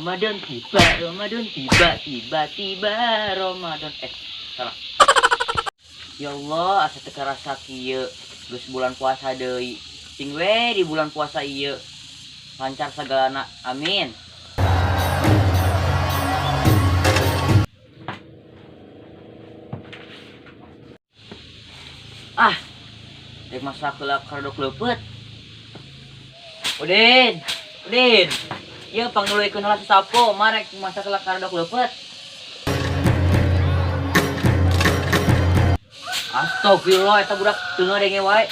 Ramadan tiba, Ramadan tiba, tiba, tiba Ramadan. Eh, salah. Ya Allah, asa teu karasa kieu. Geus bulan puasa deui. Cing we di bulan puasa ieu lancar sagalana. Amin. Ah, rek masak heula karedok leupeut. Udin, Udin. Ieu pangnuluykeun heula sasapo, marek masak heula karedok leupeut. Astagfirullah, eta budak teu ngadenge wae.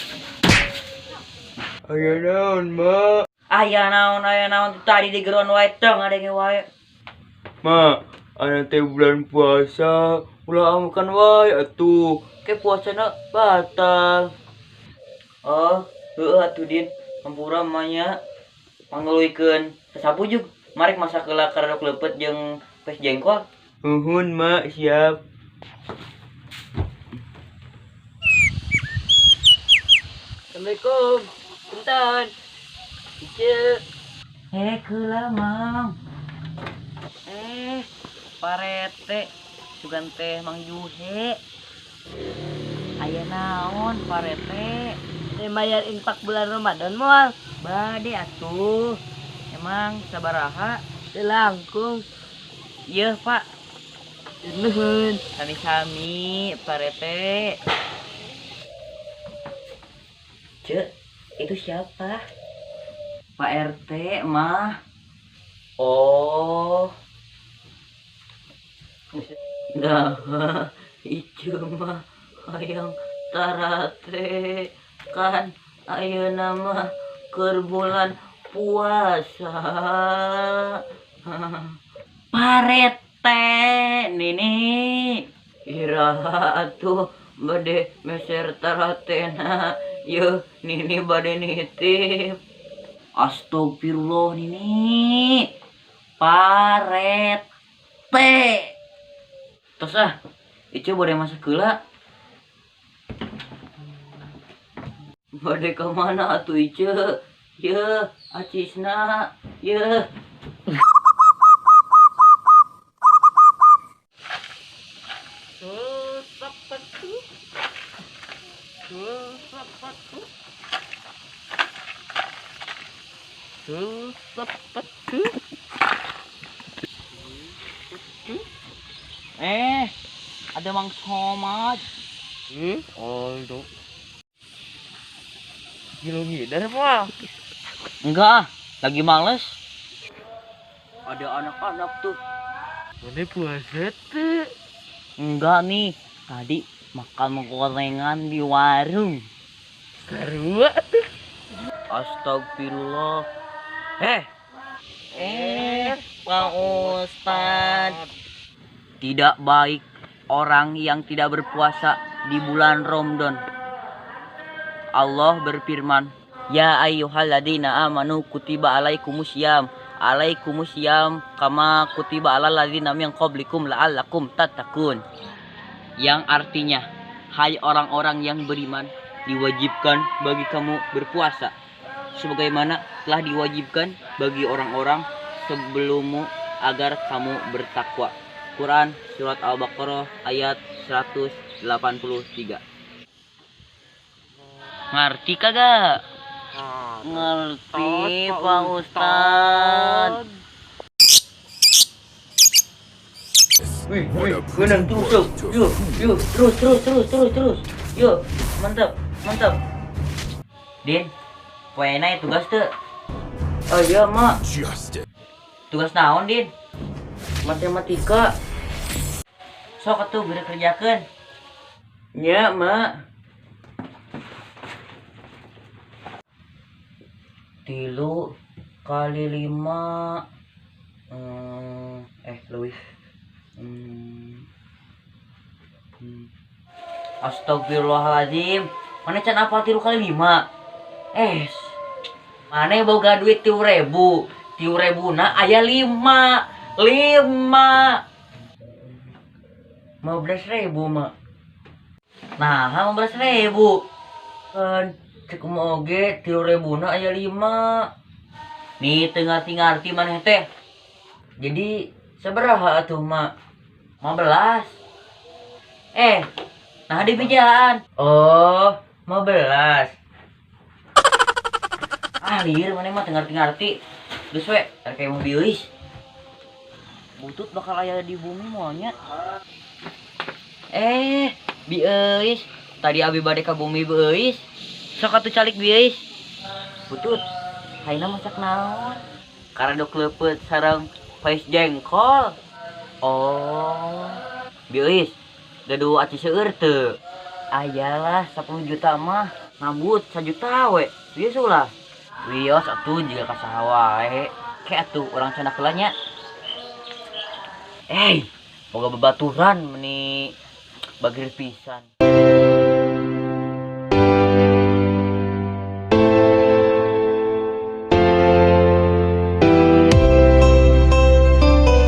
Aya naon, Ma? Aya naon tadi di geron wae teu ngadenge wae. Ma, ana teh bulan puasa, ulah amukan wae atuh. Ke puasana batal. Oh, heueuh atuh Din. Hampura mah nya pangnuluykeun sasapu jug. Marek masak heula karedok leupeut jeung pes jengkol. Nuhun, Ma, siap. Assalamualaikum. Punten. Ieu. Eh, keula Mang. Eh, Parete sugan teh Mang Juhe. Aya naon Parete? Teh mayar infak bulan Ramadan moal? Bade atuh. Emang sabaraha? Teu langkung. Ieu, Pak. Nuhun. Sami-sami, Parete. Cek, itu siapa? Pak RT mah. Oh. Nah, itu mah hayang tarate kan ayeuna mah keur bulan puasa. Parete nini. Iraha atuh bade meser taratena. Yeuh nini bade nitip. Astagfirullah nini. Parete. Tos ah, Ieu bade masak heula. Bade ka mana atuh Ieu? Yeuh, acisna. Yeuh. Eh, ada Mang Somad. Aldo. Gila ngidar apa? Enggak, ah, lagi males. Ada anak-anak tuh. Mana puasa tuh? Enggak nih, tadi makan gorengan di warung. Sarua tuh. Astagfirullah. Eh. Eh, Pak Ustad. Tidak baik orang yang tidak berpuasa di bulan Ramadan. Allah berfirman, Ya ayyuhalladzina amanu kutiba alaikumusiyam alaikumusiyam kama kutiba alal ladzina min qablikum la'allakum tattaqun. Yang artinya, hai orang-orang yang beriman, diwajibkan bagi kamu berpuasa sebagaimana telah diwajibkan bagi orang-orang sebelummu agar kamu bertakwa. Quran Surat Al-Baqarah ayat 183. Ngerti kagak? Ngerti Pak Ustad. Wih, wih, menang tuh, tuh, yuk, yuk, terus, terus, terus, terus, terus, yuk, mantap, mantap. Din, poena tugas tuh. Oh iya, Mak. Tugas naon, Din? Matematika. Sok atuh bere kerjakeun. Nya, Mak. 3 kali 5, leuwih. Astagfirullahaladzim. Mana can apal 3 kali 5? Mana boga duit 3.000? 3.000 na aya 5. 5. 15.000, Mak. Nah, 15.000. Kan cek mah oge 3.000 na aya 5. Nih teu ngarti-ngarti maneh teh. Jadi sabaraha atuh mak? 15. Nah di bejaan. Oh, 15. Ah, lieur maneh mah teu ngarti-ngarti. Geus we, rek kayak mobil Euis. Butut bakal aya di bumi moal nya. Bi Euis, tadi abi bade ka bumi Bi Euis. Sok atuh calik Bi Euis. Butut, ayeuna masak naon? Karedok leupeut sareng pais jengkol. Oh, Bi Euis, gaduh aci seueur teu? Ayalah 10 juta mah nambut 1 juta we. Wios ulah. Wios atuh jiga ka saha wae. Ke atuh urang cenah heula nya. Boga babaturan meni bageur pisan.